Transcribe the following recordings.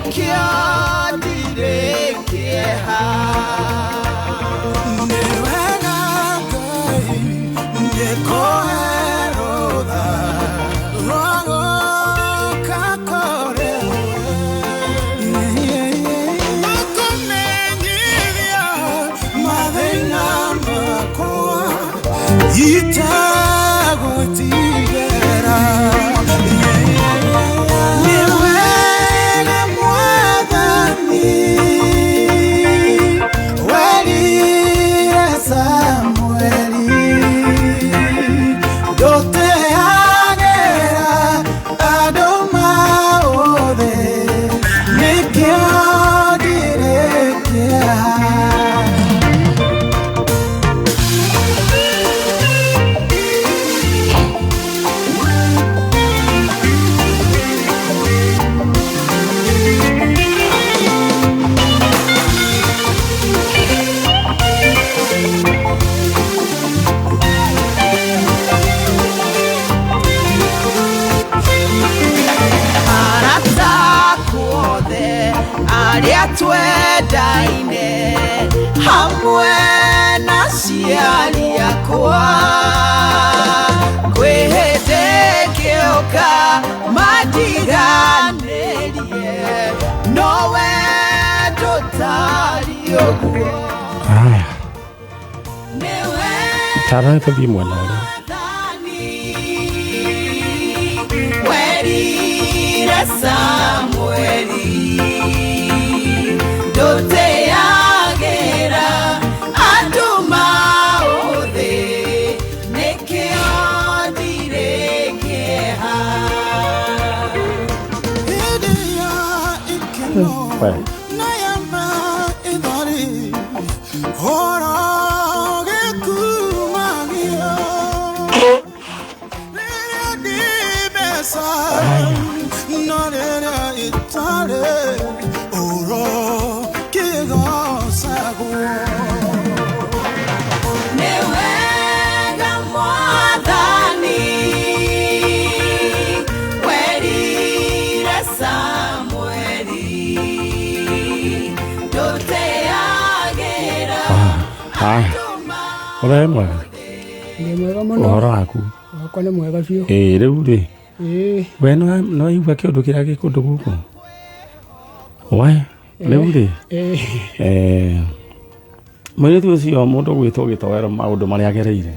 Nĩkĩo ndirĩ kĩeha. Nĩ wega Ngai nĩkũherũtha rwa gũka kũrĩ we. Ũkũmenyithia mathĩna makwa itegũtigĩra. Nĩ wega Mwathani werire Samueli ndũteagĩra andũ maũthĩ, nĩkĩo ndirĩ kĩeha. Arata akwa othe arĩa twendaine hamwe na aciari akwa, kwĩ hĩndĩ kĩũka mandiganĩrie, nowe ndũtariĩ ũguo. Haya. Nĩwe Tara tũthiĩ mwena ũrĩa. Mwathani werire Samueli ndũteagĩra andũ maũthĩ, nĩkĩo ndirĩ kĩeha. Hĩndĩ ya ikeno We. na ya maithori, horo gĩkumagio. Rĩrĩa ndĩ mbeca na rĩrĩa itarĩ, ũro kĩgocagwo. Nĩ wega Mwathani werire Samueli ndũteagĩra. Haya, ũrĩ mwega? Ndĩ mwega mũno. Ũhoro waku? Wakwa nĩ mwega biũ. Ĩĩ, rĩu rĩ, Ĩĩ. we no igua kĩũndũ kĩrĩa gĩ kũndũ gũkũ we rĩu rĩ? Ĩĩ. Mũirĩtu ũcio mũndũ gwĩtwo gĩtoero, maũndũ marĩa agereire,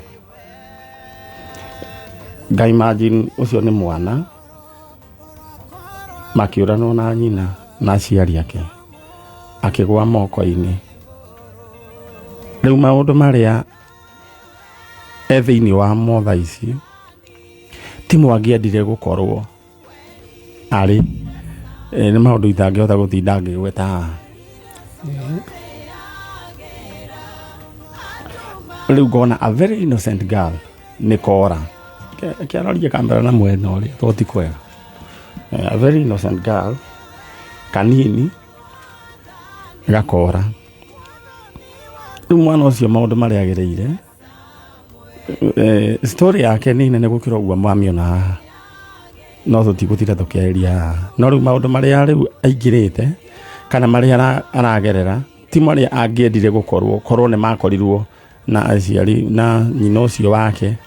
nga imagine ũcio nĩ mwana makĩũranwo na nyina na aciari ake, akĩgwa moko-inĩ. Rĩu maũndũ marĩa e thĩinĩ wa mo thaa ici ti mwangĩendire gũkorwo arĩ. Nĩ maũndũ itangĩhota gũtinda ngĩgweta haha. Rĩu ngona a very innocent girl nĩ kora kĩarorie kamera na mwena ũrĩa to ti kwega. A very innocent girl kanini gakora. Rĩu mwana ũcio maũndũ marĩa agereire, story yake nĩ nene gũkĩra ũguo mwamĩona haha, no tũtigũtinda tũkĩarĩria haha. No rĩu maũndũ marĩa rĩu aingĩrĩte kana marĩa aragerera ti marĩa angĩendire gũkorwo korwo nĩ makorirwo na aciari na nyina ũcio wake.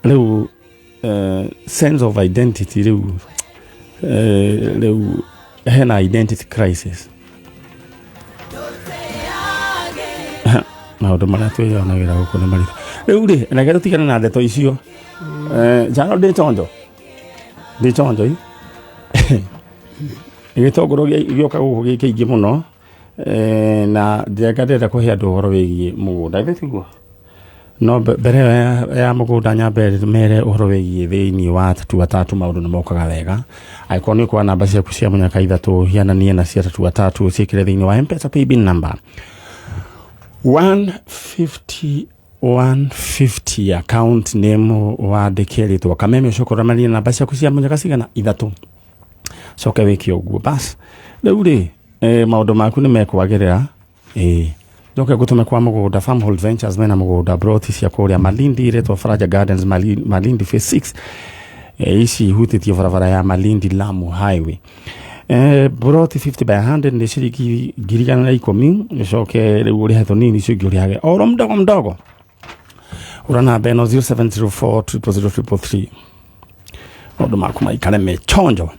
Rĩu sense of identity, rĩu hena identity crisis. Maũndũ marĩa twĩyonagĩra gũkũ nĩ maritũ. Rĩu rĩ, reke tũtigane na ndeto icio. Njano ndĩ chonjo, ndĩ chonjo i gĩtũngũrũ gĩoka gũkũ gĩ kĩingĩ mũno. Na ndĩreka ndĩrenda kũhe andũ ũhoro wĩgiĩ mũgũnda, ithe tiguo? No mbere ĩyo ya mũgũnda, nyambe mere ũhoro wĩgiĩ thĩinĩ wa Tatu Watatu. Maũndũ nĩ mokaga wega angĩkorwo nĩ ũkuoya namba ciaku cia mũnyaka ithatũ hiananie na cia Tatu Watatu, ũciĩkĩre thĩinĩ wa M-Pesa paybill number 150 150, account name wandĩke rĩtwa Kameme, ũcoke ũramanie namba ciaku cia mũnyaka cigana ithatũ, coke wĩke ũguo. Bas, rĩu rĩ, maũndũ maku nĩ mekwagĩrĩra. Ĩĩ, njoke ngũtũme kwa mũgũnda. Farmhold Ventures mena mũgũnda, broti cia kũrĩa Malindi iretwo Faraja Gardens, Malindi Phase 6. Ici ihutĩtie barabara ya Malindi Lamu Highway. Buroti 50 by 100 nĩ ciringi 110,000, ũcoke rĩu ũrĩhe tũnini icio ingĩ ũrĩhage oro mdogo mdogo. Ũra namba ĩno 0704 000 maũndũ maku maikare mechonjo.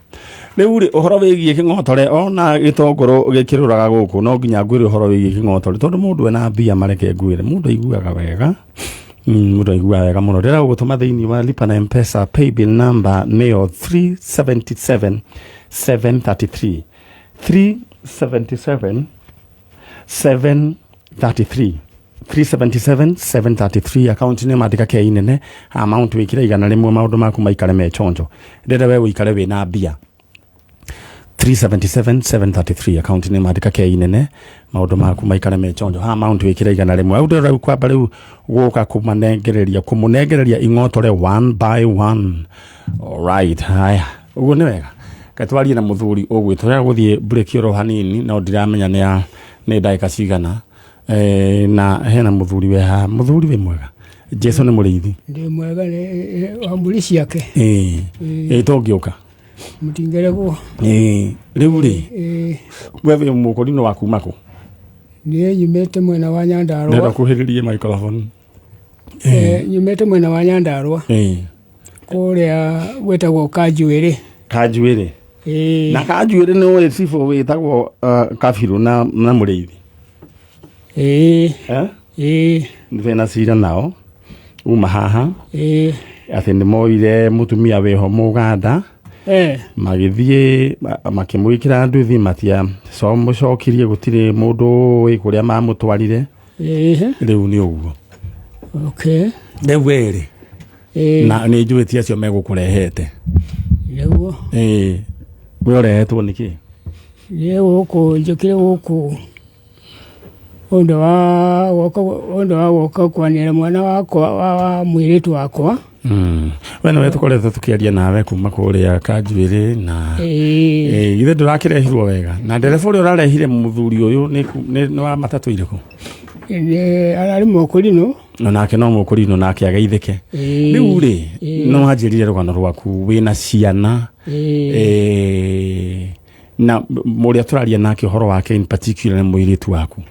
Rĩu rĩ, ũhoro wĩgiĩ kĩng'otore ona gĩtongoro gĩkĩrũraga gũkũ, no nginya ngwĩre ũhoro wĩgiĩ kĩng'otore, tondũ mũndũ ena mbia, mareke ngwĩre, mũndũ aiguaga wega. Mũndũ aiguaga wega mũno. Rĩrĩa ũgũtũma thĩinĩ wa lipa na Mpesa, paybill number nĩyo 377 733, 377 733, 377 733. Account nĩ mandĩka kei nene, amount wĩkĩre 100, maũndũ maku maikare me chonjo. Ndĩrenda we ũikare wĩna mbia. 377 733, account nĩ mandĩka kei nene, maũndũ maku maikare me chonjo, ha amount wĩkĩre 100. Au ndĩrenda rĩu kwamba rĩu gũka kũmanengereria, kũmũnengereria ing'otore one by one. Alright, haya, ũguo nĩ wega. Katwarie na mũthuri ũgwĩtwo gũthiĩ break oro hanini, no ndiramenya nĩ ya nĩ ndagĩka cigana. Na hena mũthuri we haha. Mũthuri, wĩ mwega? Jesu nĩ mũrĩithi. Ndĩ mwega, nĩ wa mbũri ciake. Ĩĩ, tũngĩũka. Mũtingĩregwo. Ĩĩ, rĩu rĩ, we wĩ mũkũrinũ wa kuma kũ? Niĩ nyumĩte mwena wa Ndĩrenda Nyandarũa. kuhĩrĩrie microphone. Nyumĩte mwena wa Nyandarũa, kũrĩa gwĩtagwo Kanjuĩrĩ. Kanjuĩrĩ? Ĩĩ. Na Kanjuĩrĩ nĩ ũĩ cibũ wĩtagwo Kabirũ na mũrĩithi? Ĩĩ. Eh? Ĩĩ. Wĩna cira nao uma haha, atĩ nĩ moire mũtumia wĩho mũganda, magĩthiĩ makĩmwĩkĩra nduthi, matia mũcokirie, gũtirĩ mũndũ ũĩ kũrĩa mamũtwarire. Rĩu nĩ ũguo. Rĩu werĩ, na nĩ njũĩ ti acio megũkũrehete. Nĩguo. Ĩĩ, we ũrehetwo nĩkĩ? Niĩ gũkũ njũkire gũkũ ũndũ wa gũka kwanĩra mwana wakwa wa mũirĩtu wakwa. We nĩwe tũkoretwo tũkĩaria nawe kuma kũrĩa Kanjuĩrĩ na Ĩĩ. Ĩĩ, githĩ ndũrakĩrehirwo wega na ndereba ũrĩa ũrarehire mũthuri ũyũ nĩ wa matatũ irĩkũ? Nĩ ararĩ mũkũrinũ. No nake no mũkũrinũ, nake ageithĩke. Rĩu rĩ, no wanjĩrire rũgano rwaku, wĩna ciana. Na mũrĩa tũraria nake ũhoro wake in particular nĩ mũirĩtu waku.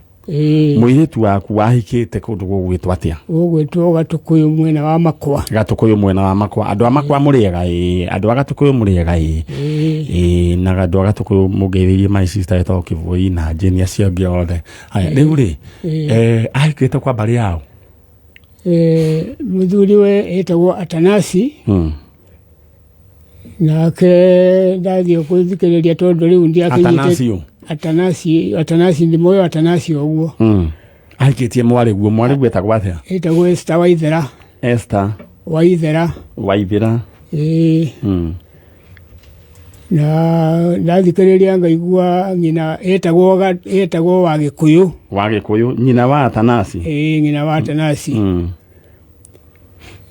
Mũirĩtu waku wahikĩte kũndũ gũgwĩtwo atĩa? Gũgwĩtwo Gatũkũyũ, mwena wa Makwa. Gatũkũyũ, mwena wa Makwa. Andũ a Makwa mũrĩega? Ĩĩ, andũ a Gatũkũyũ mũrĩega? Ĩĩ. Ĩĩ, na andũ a Gatũkũyũ mũngeithĩrie my sister etagwo Kĩboi na Jane, acio angĩ othe. Haya, rĩu rĩ, ahikĩte kwa mbarĩ yao? Mũthuri we etagwo Atanasi. Nake ndathiĩ kũthikĩrĩria, tondũ rĩu ndiakinyĩte. Atanasio? Atanasi, Atanasi, ndĩmoĩ Atanasi ũguo. Ahikĩtie mwarĩguo. Mwarĩguo etagwo atĩa? Etagwo Esther Waithera. Esther Waithera. Waithera. Ĩĩ. Na ndathikĩrĩria ngaigua ng'ina etagwo wa Gĩkũyũ. Wa Gĩkũyũ, nyina wa Atanasi? Ĩĩ, ng'ina wa Atanasi.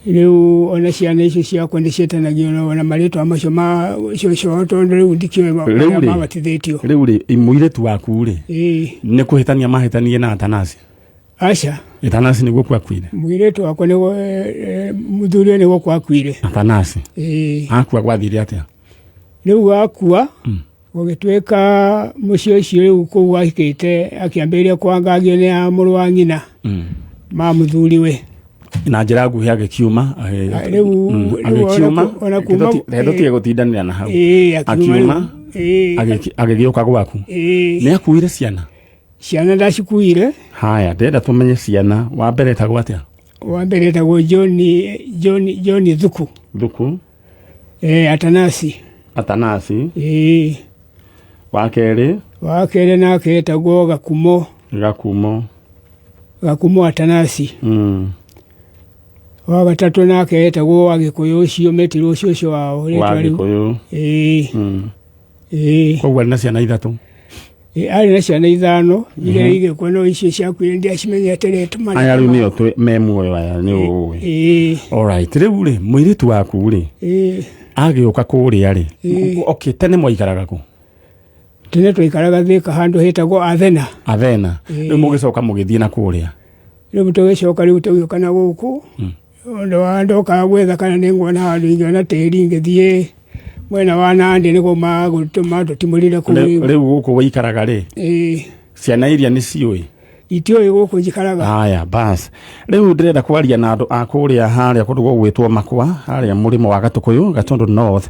Rĩu ona ciana icio ciakwa nĩ ciĩtanagio na marĩtwa macio ma cũcũ wao, tondũ rĩu ndikĩũĩ Rĩu marĩa rĩ. mabatithĩtio. Rĩu rĩ, mũirĩtu waku rĩ, nĩ kũhĩtania mahĩtanie na Atanasi? Aca. Atanasi nĩguo kwakuire? Mũirĩtu wakwa nĩguo, mũthuri ũyũ nĩguo kwakuire. Atanasi? Ĩĩ. Akua gwathire atĩa? Rĩu akua, gũgĩtuĩka mũciĩ ũcio rĩu kũu ahikĩte akĩambĩrĩria kwangagio nĩ a mũrũ wa ng'ina ma mũthuriwe. Na njĩra nguhĩ agĩkiuma. Rĩu Agĩkiuma. ona kuma. Reke tũtige gũtindanĩra na hau. Ĩĩ, akiuma. Akiuma. Rĩu. Ĩĩ. Agĩgĩũka gwaku. Ĩĩ. Nĩ akuire ciana? Ciana ndacikuire. Haya, ndĩrenda tũmenye ciana. Wa mbere etagwo atĩa? Wa mbere etagwo John, John, John Thuku. Thuku. Atanasi. Atanasi. Ĩĩ. Wa kerĩ? Wa kerĩ nake etagwo Gakumo. Gakumo. Gakumo Atanasi. Wa gatatũ nake etagwo wa Gĩkũyũ, ũcio metirwo ũcio wao Wa rĩtwa rĩu. Gĩkũyũ. Ĩĩ. Ĩĩ. Koguo arĩ na ciana ithatũ? Ĩĩ, arĩ na ciana ithano iria igĩkua, no icio ciakuire ndiacimenyete rĩtwa. Aya rĩu nĩo me muoyo, aya nĩ ũĩ? Ĩĩ. Alright, rĩu rĩ, mũirĩtu waku rĩ, Ĩĩ. agĩũka kũrĩa rĩ, Ĩĩ. okay, tene mwaikaraga kũ? Tene twaikaraga Thĩka, handũ hetagwo Athena. Athena? Ĩĩ. Rĩu mũgĩcoka mũgĩthiĩ na kũrĩa? Rĩu tũgĩcoka, rĩu tũgĩũka na gũkũ, ũndũ wa ndokaga gwetha kana nĩ nguona handũ ingĩona tĩri ngĩthiĩ Mwena wa Nandi nĩguo matũtimũrire kũu. Rĩu gũkũ wĩikaraga rĩ, Ĩĩ. ciana iria nĩ ciũĩ? Itiũĩ gũkũ njikaraga. Haya bas, rĩu ndĩrenda kwaria na andũ a kũrĩa harĩa kũndũ gũgwĩtwo Makwa, harĩa mũrĩmo wa Gatũkũyũ, Gatundu North,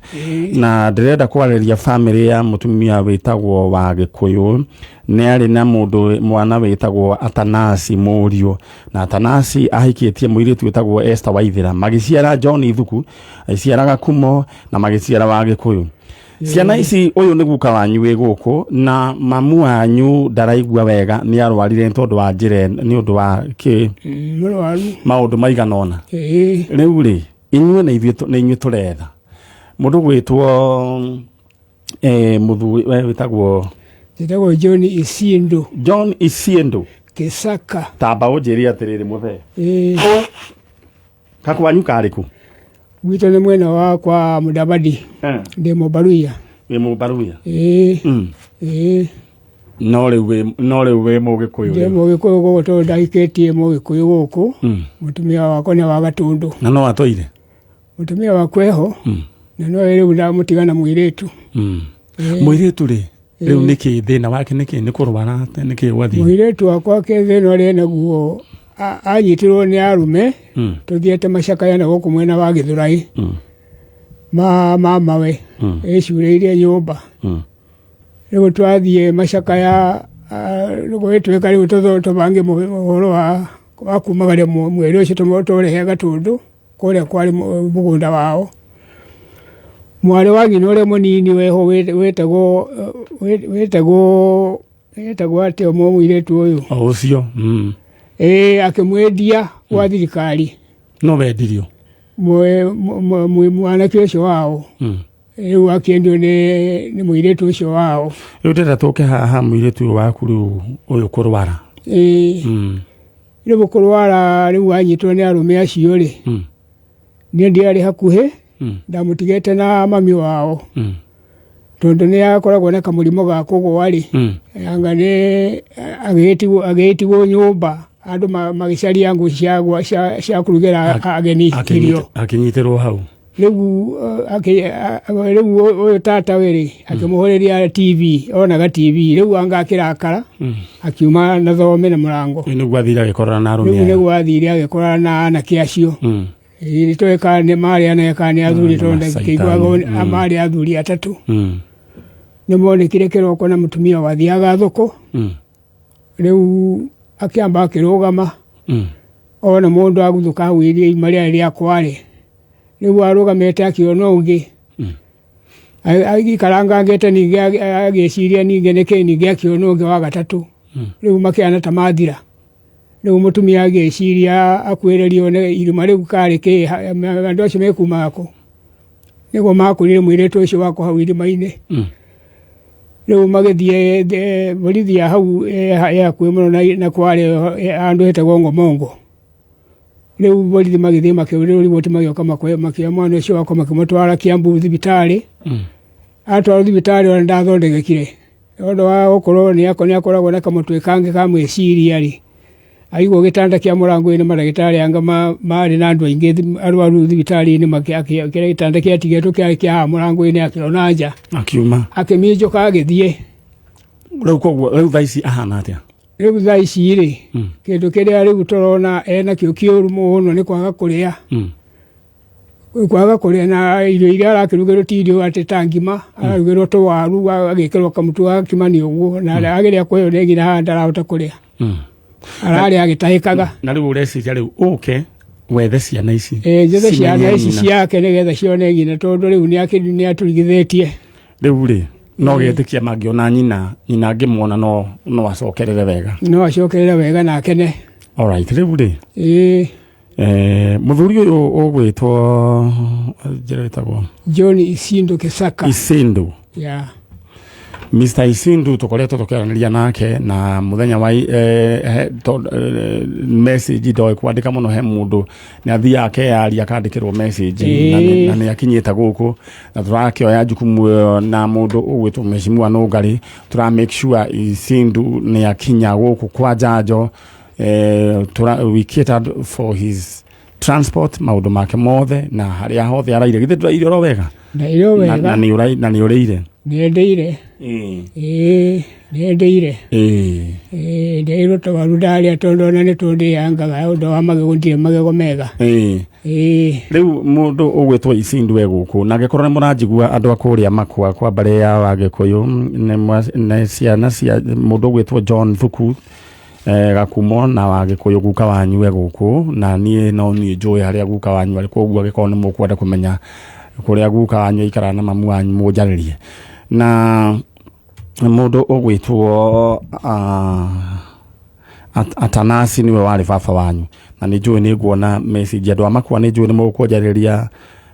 na ndĩrenda kwarĩria famĩlĩ ya mũtumia wĩtagwo wa Gĩkũyũ. Nĩ arĩ na mũndũ mwana wĩtagwo Atanasi mũriũ, na Atanasi ahikĩtie mũirĩtu wĩtagwo Esther Waithĩra, magĩciara John Ithuku, agĩciara Gakumo na magĩciara wa Gĩkũyũ. Ciana ici, ũyũ nĩ guka wanyu wĩ gũkũ, na mamu wanyu ndaraigua wega, nĩ arwarire nĩ tondũ wa njĩra nĩ ũndũ wa kĩ Mũrwaru. Maũndũ maigana ũna. Rĩu rĩ, inyuĩ nĩ ithuĩ nĩ inyuĩ tũretha mũndũ gwĩtwo mũthuri we wĩtagwo? Njĩtagwo John Isindo. John Isiendo. Kĩsaka. Tamba ũnjĩre atĩrĩrĩ, mũthee, Ĩĩ. Kakwanyu karĩ kũ? Gwitũ nĩ mwena wa kwa Mudavadi. Ndĩ Mũbaruya. Wĩ Mũbaruya? Ĩĩ. Ĩĩ. No rĩu wĩ Mũgĩkũyũ? Ndĩ Rĩu. Mũgĩkũyũ gũkũ tondũ ndahikĩtie Mũgĩkũyũ gũkũ. Mũtumia wakwa nĩ wa Gatũndũ. Na no atũire? Mũtumia wakwa eho, na no rĩu ndamũtiga na mũirĩtu. Ĩĩ. Mũirĩtu rĩ, rĩu nĩkĩ thĩna wake? Nĩkĩ nĩ kũrwara? Nĩkĩ gwathiĩ? Mũirĩtu wakwa ke thĩna ũrĩa naguo, anyitirwo nĩ arũme. Tũthiĩte macakaya na gũkũ mwena wa Gĩthũrai, ma mamawe ĩcurĩirie nyũmba. Rĩu twathiĩ macakaya, gũgĩtuĩka rĩu tũbange ũhoro wa kumagaria mweri ũcio tũrehe Gatũndũ kũrĩa kwarĩ mũgũnda wao. Mwarĩ wa nyina ũrĩa mũnini weho wĩtagwo atĩa mũirĩtu ũyũ? O ũcio. Ĩĩ, akĩmwendia gwa thirikari. No wendirio? Mwanake ũcio wao. Rĩu akĩendio nĩ mũirĩtu ũcio wao. Rĩu ndĩrenda tũke haha mũirĩtu ũyũ waku rĩu ũyũ kũrwara. Ĩĩ. Rĩu kũrwara, rĩu anyitwo nĩ arũme acio rĩ, niĩ ndiarĩ hakuhĩ. Ndamũtigĩte na mami wao, tondũ nĩ akoragwo na kamũrimũ ga kũgũa rĩ. Anga nĩ agĩtigwo nyũmba, andũ magĩcaria ngũ cia kũrugĩra ageni irio. Akinyitĩrwo hau. Rĩu rĩu ũyũ tata we rĩ, akĩmũhũrĩria TV, onaga TV, rĩu anga akĩrakara, akiuma na thome na mũrango. Rĩu nĩguo athire agĩkorana na arũme Rĩu aya. Nĩguo athire agĩkorana na anake acio. Ĩĩ, nĩtũĩ kana nĩ marĩ anake kana nĩ athuri, nĩ tondũ macaitani. ndakĩiguaga. Marĩ athuri atatũ. Nĩ monekire kĩroko na mũtumia wathiaga thoko. Rĩu akĩamba akĩrũgama, ona mũndũ aguthũka hau irima rĩarĩ rĩa kware. Rĩu arũgamĩte akĩona ũngĩ. Agĩikarangangĩte ningĩ agĩciria ningĩ nĩkĩ, ningĩ akĩona ũngĩ wa gatatũ. Rĩu makĩhana ta mathira. Rĩu mũtumia agĩciria akuhĩrĩrio nĩ irima rĩu karĩ kĩ, andũ acio mekumaga kũ, nĩguo makorire mũirĩtu ũcio wakwa hau irima-inĩ. Rĩu magĩthiĩ borithi ya hau ĩ hakuhĩ mũno na kware, handũ hetagwo Ngomongo. Rĩu borithi magĩthiĩ makĩũrĩrwo riboti, magĩũka makĩoya mwana ũcio wakwa, makĩmũtwara Kiambu thibitarĩ. Atwarwo thibitarĩ ona ndathondekekire, ũndũ wa gũkorwo nĩ akoragwo na kamũtwe kangĩ ka mwĩciria rĩ, aigwo gĩtanda kĩa mũrango-inĩ, mandagĩtarĩ anga marĩ na andũ aingĩ arwaru thibitarĩ-inĩ, kĩrĩa gĩtanda kĩatigĩtwo kĩarĩ kĩa haha mũrango-inĩ, akĩona nja. Akiuma. Akĩminjũka agĩthiĩ. Rĩu koguo rĩu thaa ici ahana atĩa? Rĩu thaa ici rĩ, kĩndũ kĩrĩa rĩu tũrona ena kĩo kĩũru mũno nĩ kwaga kũrĩa. Kwaga kũrĩa, na irio iria arakĩrugĩrwo ti irio atĩ ta ngima, ararugĩrwo tũwaru, agĩkĩrwo kamũtu gakimani ũguo, na ageria kũheo nĩ nginya haha ndarahota kũrĩa. Ararĩa agĩtahĩkaga. Na rĩu ũreciria rĩu ũke wethe ciana ici? Ĩ, njethe cimenye ciana ici nyina. ciake nĩgetha cione nyina, tondũ rĩu nĩ atũrigithĩtie. Rĩu rĩ, no gĩtĩkia mangĩona nyina, nyina angĩmuona no acokerere wega? No acokerere wega na akene. Alright, rĩu rĩ, Ĩ. Mũthuri ũyũ ũgwĩtwo, njĩra ĩtagwo? John Isindo Kisaka. Isindu. Ya. Mr. Isindu tũkoretwo tũkĩaranĩria nake na mũthenya wa message ndoĩ kwandĩka mũno, he mũndũ nĩ athiaga akeyaria akandĩkĩrwo message na nĩ akinyĩte gũkũ, na tũrakĩoya jukumu ĩyo na mũndũ ũgwĩtwo Mheshimiwa Nũngari, tũra make sure Isindu nĩ akinya gũkũ kwa Njanjo. We catered for his Transport, maũndũ make mothe na harĩa hothe araire. Githĩ ndũraire oro wega? Ndaire Na, wega. na nĩ ũrai- na nĩ ũrĩire? Nĩndeire. Ĩĩ, nĩndeire. Ĩĩ, ndeirwo twaru ndarĩa tondũ ona nĩ tũndĩangaga ũndũ wa magego, ndirĩ magego mega. Ĩĩ. Rĩu mũndũ ũgwĩtwo Icindu e gũkũ, na angĩkorwo nĩ mũranjigua andũ a kũrĩa Makwa kwa mbarĩ ya Wagĩkũyũ, nĩ ciana cia mũndũ ũgwĩtwo John Thuku, Gakumo na Wagĩkũyũ, guka wanyu e gũkũ, na niĩ no niĩ njũĩ harĩa guka wanyu arĩ. Koguo angĩkorwo nĩ mũkwenda kũmenya kũrĩa guka wanyu aikaraga na mamu wanyu, mũnjarĩrie. Na mũndũ ũgwĩtwo Atanasi niwe warĩ baba wanyu, na nĩ njũĩ nĩ nguona message andũ a Makwa, nĩ njũĩ nĩ mũkwanjarĩria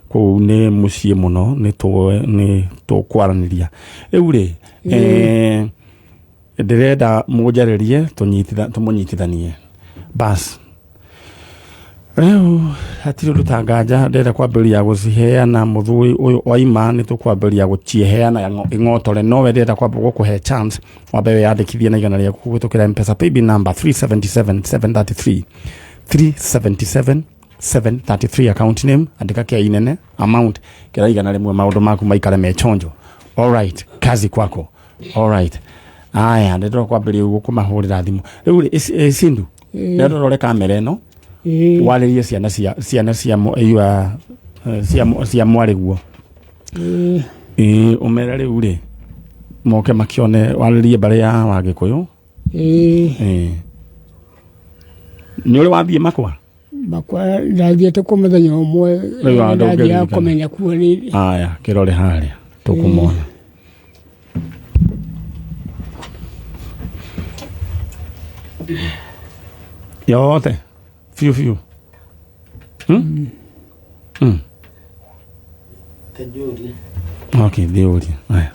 kũu nĩ mũciĩ mũno, nĩ tũkwaranĩria. Rĩu rĩ, ndĩrenda mũnjarĩrie tũmũnyitithanie. Bas, rĩu hatirĩ ũndũ ta nganja ndĩrenda kwambĩrĩria gũciheana. Mũthuri ũyũ oima nĩ tũkwambĩrĩria gũciheana ing'otore, nowe ndĩrenda kwamba gũkũhe chance wambe wĩyandĩkithie na 100 rĩaku kũhĩtũkĩra Mpesa paybill number 377 733, 377 733. Account name andĩka kĩa inene, amount kĩra 100, maũndũ maku maikare me chonjo. Alright, kazi kwako. Alright, aya ndĩrenda kwambĩrĩria ũguo kũmahũrĩra thimũ. Rĩu rĩ, Icindu, ndĩrenda ũrore kamera ĩno, warĩrie ciana cia cia mwarĩguo. Ĩĩ, ũmere rĩu rĩ moke makĩone, warĩrie mbarĩ ya Wagĩkũyũ. Ĩĩ, nĩ ũrĩ wathiĩ Makwa? Makwa ndathiĩte kũ mũthenya ũmwe. Rĩu andũ ndathiaga ũngĩririkana. Kũmenya kuo nĩ Aya, kĩrore harĩa tũkũmona. Yote biũ biũ. Hmm? Okay, thiũrie aya.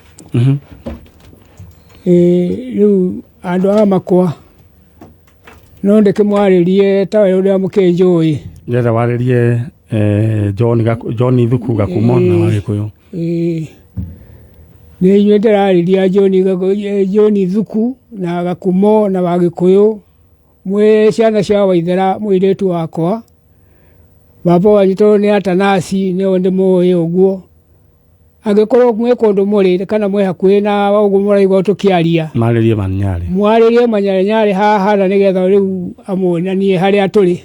Ĩĩ, rĩu andũ a Makwa no ndĩkĩmwarĩrie ta ũrĩa mũkĩnjũĩ. Ndĩrenda warĩrie John John Thuku Gakumo na Wagĩkũyũ. Ĩĩ, nĩ inyuĩ ndĩrarĩria, John John Thuku na Gakumo na Wagĩkũyũ, mwĩ ciana cia Waithera mũirĩtu wakwa. Baba wanyu tondũ nĩ Atanasi nĩo ndĩmũĩ ũguo. Angĩkorwo mwĩ kũndũ mũrĩ kana mwĩ hakuhĩ na ũguo mũraigua tũkĩaria, marĩrie Manyarĩ. Mwarĩrie Manyarĩ haha na nĩgetha rĩu amuonanie harĩa tũrĩ.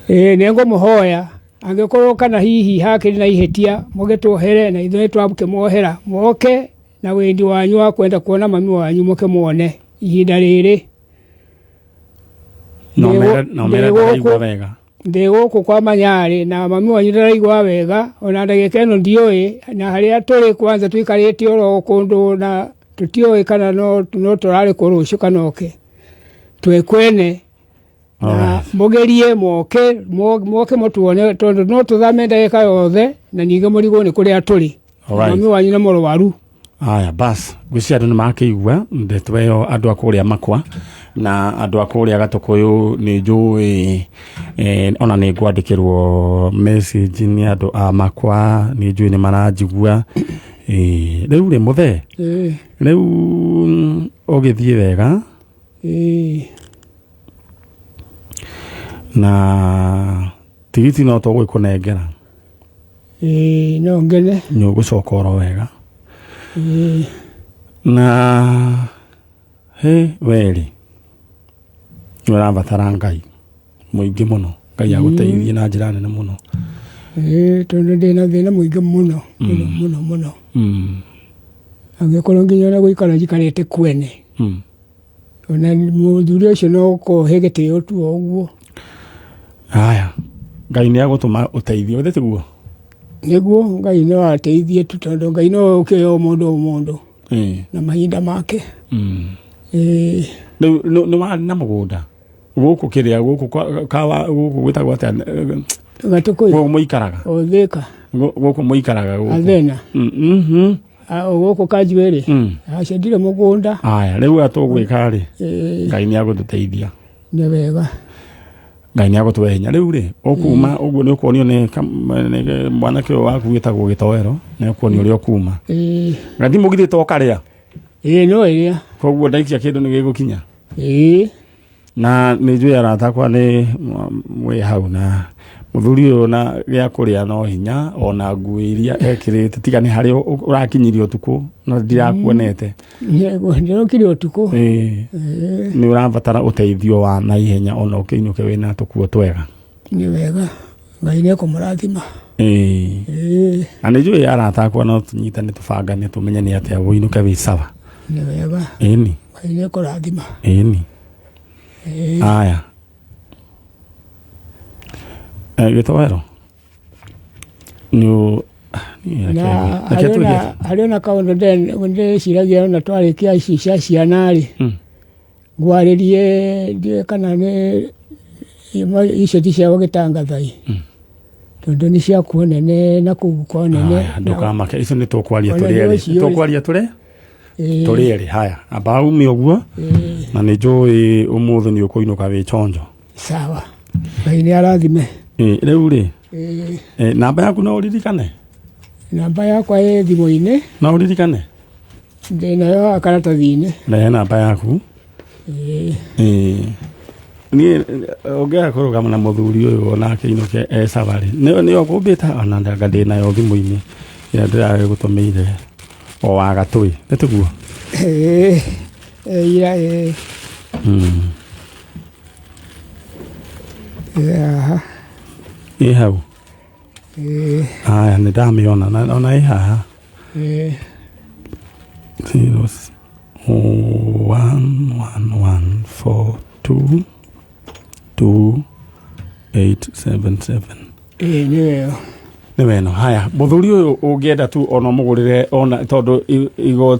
Ĩĩ, nĩ ngũmũhoya angĩkorwo kana hihi hakĩrĩ na ihĩtia, mũgĩtwohere na ithuĩ twakĩmuohera. Moke na wendi wanyu wa kwenda kuona mami wanyu, mũkĩmuone ihinda rĩrĩ. No mere Ndĩ ndaraigua gũkũ. wega. Ndĩ gũkũ kwa Manyarĩ na mami wanyu ndaraigua wega ona ndagĩka ĩno, ndiũĩ na harĩa tũrĩ. Kwanza tũikarĩte oro kũndũ na tũtiũĩ kana no tũrarĩ kũ rũciũ kana oke twĩ kwene na mũgerie moke moke mũtuone tondũ no tũthame ndagĩka yothe na ningĩ mũrigwo nĩ kũrĩa tũrĩ. Mami wanyu nĩ mũrwaru. Aya, bas, ngwĩciria andũ nĩ makĩigua ndeto ĩyo, andũ a kũrĩa Makwa na andũ a kũrĩa Gatũkũyũ. Nĩ njũĩ ona nĩ ngwandĩkĩrwo message nĩ andũ a Makwa, nĩ njũĩ nĩ maranjigua. Rĩu rĩ, mũthee, rĩu ũgĩthiĩ wega na tigiti no tũgũkũnengera. Ĩĩ, no ngene. Nĩ ũgũcoka oro wega. Ĩĩ. Na he werĩ nĩ ũrabatara Ngai mũingĩ mũno, Ngai agũteithie na njĩra nene mũno. Ĩĩ, tondũ ndĩna thĩna mũingĩ mũno mũno mũno mũno. Angĩkorwo nginya ona gũikara njikarĩte kwene, ona mũthuri ũcio no kũhe gĩtĩo tu o ũguo. Haya, Ngai nĩ agũtũma ũteithio, githĩ tiguo? Nĩguo, Ngai no ateithie tu tondũ Ngai no ũkĩoya o mũndũ o mũndũ na mahinda make. Ĩĩ. Rĩu nĩ warĩ na mũgũnda gũkũ kĩrĩa gũkũ kawa gũkũ gwĩtagwo atĩa? Gatũkũyũ. Gũkũ mũikaraga. O Thĩka. Gũkũ mũikaraga gũkũ. Athena. O gũkũ Kanjuĩrĩ. Aca, ndirĩ mũgũnda. Aya, rĩu ũrĩa tũgwĩka rĩ, Ngai nĩ agũtũteithia. Nĩ wega. Ngai nĩ agũtũhe hinya. Rĩu rĩ, ũkuma ũguo nĩ ũkuonio nĩ mwanake ũyũ waku wĩtagwo Gĩtoero, nĩ ũkuonio ũrĩa ũkuma. Gathi mũgithĩ to karĩa. Ĩĩ, no ĩrĩa. Koguo ndaikia kĩndũ nĩ gĩgũkinya. Ĩĩ. Na nĩ njũĩ arata akwa nĩ mwĩ hau na mũthuri ũyũ na gĩa kũrĩa no hinya ona nguo iria ekĩrĩte tiga nĩ harĩa ũrakinyirie ũtukũ no ndirakuonete. Ndĩrokire ũtukũ. Ĩĩ. Nĩ ũrabatara ũteithio wa naihenya ona ũkĩinũke wĩna tũkuo twega. Nĩ wega, Ngai nĩ ekũmũrathima. Ĩĩ. Ĩĩ. Na nĩ njũĩ arata akwa no tũnyitane tũbangane tũmenye nĩ atĩa ũinũke wĩ sawa. Nĩ wega. Ĩni. Ngai nĩ ekũrathima. Ĩni. Ĩĩ. Aya. Gĩtoero nĩ Na reke harĩ tũige ona harĩ ona kaũndũ ndĩciragia ona twarĩkia ici cia ciana rĩ, ngwarĩrie ndiũĩ kana nĩ icio ti cia gũgĩtangatha ĩ, tondũ nĩ cia kuo nene na kũu kwa nene. Haya, ndũkamake, icio nĩ tũkwaria Ona tũrĩ nĩ erĩ. ũcio rĩ. Tũkwaria tũrĩ Ĩĩ, tũrĩ erĩ. Haya, amba ume ũguo. Ĩĩ. Na nĩ njũĩ ũmũthĩ nĩ ũkũinũka wĩ chonjo. Sawa, Ngai nĩ arathime. Ĩ, rĩu rĩ, Ĩĩ. namba yaku no ũririkane? Namba yakwa ĩ thimũ-inĩ. No ũririkane? Ndĩ nayo karatathi-inĩ. Rehe namba yaku. Ĩĩ. Ĩĩ. Niĩ ũngĩaga kũrũgama na mũthuri ũyũ onake inũke e sabarĩ nĩ ũkũmbĩta ona ndanga ndĩ nayo thimũ-inĩ ĩrĩa ndĩragĩgũtũmĩire o wa gatũĩ nĩ tiguo? Ĩĩ. Ĩĩ, ira ĩĩ. Ĩĩ, haha. Ĩ hau. Ĩĩ. Haya, nĩ ndamĩona ona ĩ haha. Ĩĩ. 0 1 1 1 4 2 2 8 7 7. Ĩĩ, nĩ weo. Nĩ weno. Haya, mũthuri ũyũ ũngĩenda tu ona mũgũrĩre ona tondũ nguo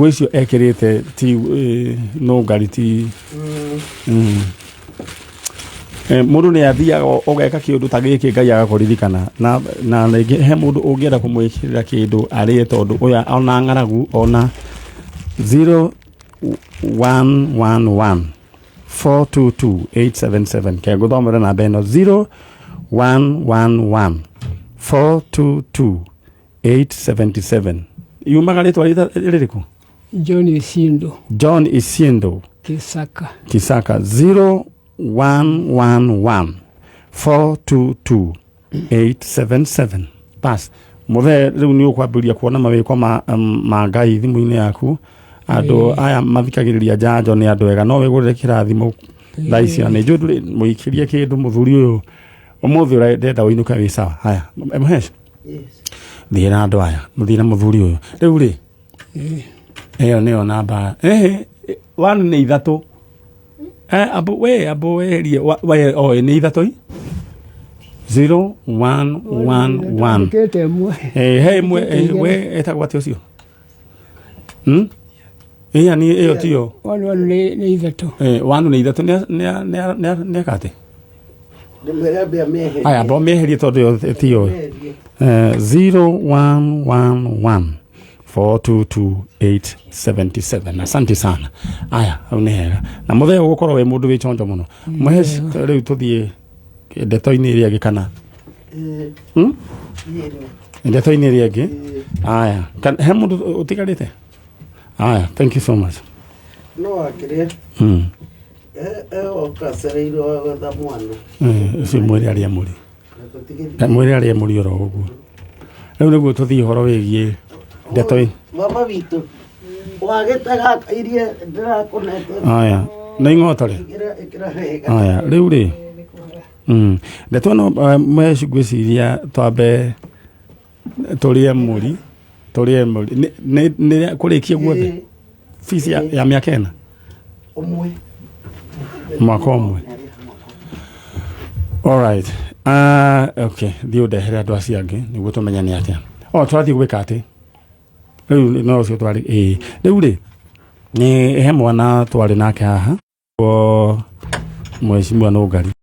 icio ekĩrĩte ti no ngari ti. Mũndũ nĩ athiaga ũgeka kĩũndũ ta gĩkĩ Ngai agakũririkana na rĩngĩ he mũndũ ũngĩenda kũmwĩkĩrĩra kĩndũ arĩe tondũ ũyũ ona ng'aragu ona 0111 422 877 ke ngũthomere namba ĩno 0111 422 877 yumaga rĩtwa rĩrĩkũ? John Isindo. John Isindo. Kisaka. Kisaka. 0111 422 877. Bas, mũthee, rĩu nĩ ũkwambĩrĩria kuona mawĩko ma Ngai thimũ-inĩ yaku. Andũ aya mathikagĩrĩria njanjo nĩ andũ ega, no wĩgũrĩre kĩrathimo thaa ici na nĩ njũĩ ndũrĩ mũikĩrie kĩndũ mũthuri ũyũ ũmũthĩ ũrenda ũinũke wĩ sawa. Haya, Mũhesh, thiĩ na andũ aya, mũthiĩ na mũthuri ũyũ rĩu rĩ. Ĩyo nĩyo namba ĩhĩ one nĩ ithatũ. Ambo we ambo weherie we oĩ nĩ ithatũ i 0 1 1 1. Ndĩkĩte ĩmwe. He ĩmwe we etagwo atĩa ũcio? Hmm? Ĩya ni ĩyo tiyo. One one nĩ ithatũ. Wanu nĩ ithatũ nĩ eka atĩ. Ndĩmwĩre ambia mĩeherie. Aya, ambo mĩeherie tondũ ĩyo tiyo. Mĩeherie. 0111 422 877. Asante sana. Aya, hau nĩ hega na mũthee ũgũkorwo wĩ mũndũ wĩ chonjo mũno. Mũhe rĩu tũthiĩ ndeto-inĩ ĩrĩa ĩngĩ kana? Ĩĩ. Hmm? Ĩĩ. Ndeto-inĩ ĩrĩa ĩngĩ. Aya, he mũndũ ũtigarĩte? Aya, thank you so much. No akĩrĩa okacereirwo wa gwetha mwana. Ũcio mwĩre arĩa mũri. Na tũtigĩri. Mwĩre arĩa mũri oro ũguo. Rĩu nĩguo tũthiĩ ũhoro wĩgiĩ ndeto Baba witũ wagĩtega iria ndĩrakũnete. Aya, nĩ ing'otore. Ĩkĩra ĩkĩra wega. Aya, rĩu rĩ, ndeto ĩno mwecu ngwĩciria twambe tũrĩe mũri nĩ kũrĩkia guothe. Fees ya mĩaka 4? Ũmwe. Mwaka ũmwe. Alright. Okay, thiĩ ũndehere andũ acio angĩ nĩguo tũmenye nĩ atĩa. O tũrathiĩ gwĩka atĩ rĩu no ũcio twarĩ ĩĩ rĩu rĩ nĩ he mwana twarĩ nake haha o mheshimiwa Nũngari.